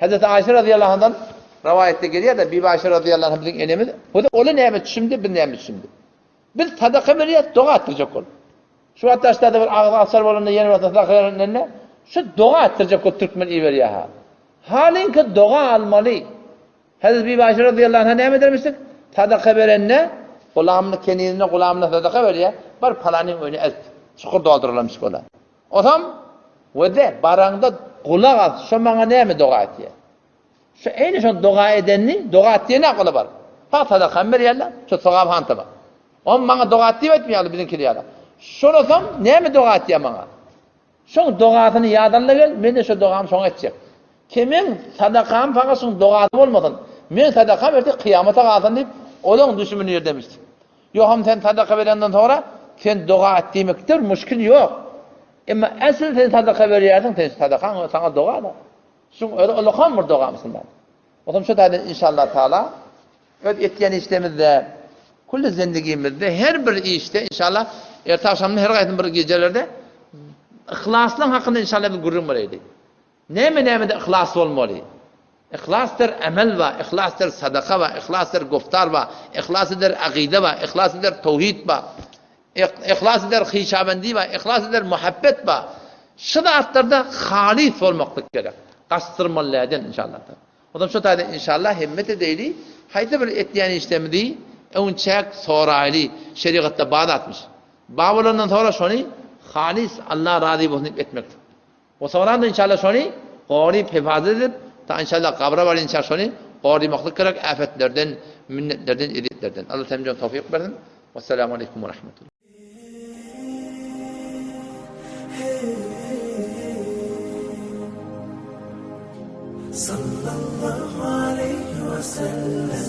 Hezreti Aýşe razyýallahu anhadan rowaýatda gelýär-de, Bibi Aýşe razyýallahu anha biziň enemiz, o-da ola näme düşümdi, biz näme düşümdi. Biz sadaka berýäs, doga etdirjek bolup. Şu wagt daşlarda bir agyz açar bolanda ýene bir sadaka berende şu doga etdirjek bolup türkmen iberýär-ha. Halyňky doga almaly. Hezreti Bibi Aýşe razyýallahu anha näme edermişdik? Sadaka berende gulamyny kenizine gulamyna sadaka berýär, bar palanyň öýüne elt. Çukur doldurylanmyş ola. Osam Wede baraňda gulak as, şo maňa näme doga etýär? Şu eýni şo doga edenini doga et diýenak ola baryp. Ha sadakamy berýärler, şo sogap hantama. Om maňa doga et diýip aýtmaýarlar biziňkili ýaly. Şonasam näme doga etýär maňa? Şoň dogasyny ýadanda gel, men-de şo dogamy şoňa etjek. Ki meň sadakam saňa şoň dogasy bolmasyn. Meň sadakam erte kyýamata galsyn diýip, olaň düşümini ýerdemişdi. Ýoham sen sadaka berenden soňra sen doga et diýmekde muşkil ýok. Emma esl sen sadaka berýärsiň, sen sadakaň saňa doga-da. Şuň özi ullakan bir doga musulman. Otam şu taýdan inşallah taala öz etýän işlerimizde, külli zendigimizde her bir işde inşallah erte agşamda her gaýsy bir gijelerde yhlaslyň hakynda inşallah biz gürrüň bereýlik. Näme nämede yhlas bolmaly? Yhlas der emel bar, yhlas der sadaka bar, yhlas der goftar bar, yhlas der agyda bar, yhlas der towhid bar. Yhlas eder hyşabendi bar, yhlas eder muhabbet bar. Şu zatlarda halys bolmaklyk gerek. Gasdyrmaly däden inşallah. Ondan şu taýda inşallah himmet edeýli, haýsy bir etýän işlerimizi öňçäk soraýly, şerigatda bar zatmyş. Bar bolandan sonra şony halys Allah razy bolsun diýip etmeklik. O soňra-da inşallah şony goryp, hefazat edip, ta inşallah gabra barynça şony gorymaklyk gerek äfetlerden, minnetlerden, ezýetlerden. Allah hemmämize towfyk bersin. Wessalamu aleýkum we rahmetullah. Sallallahu aleýhi we sellem.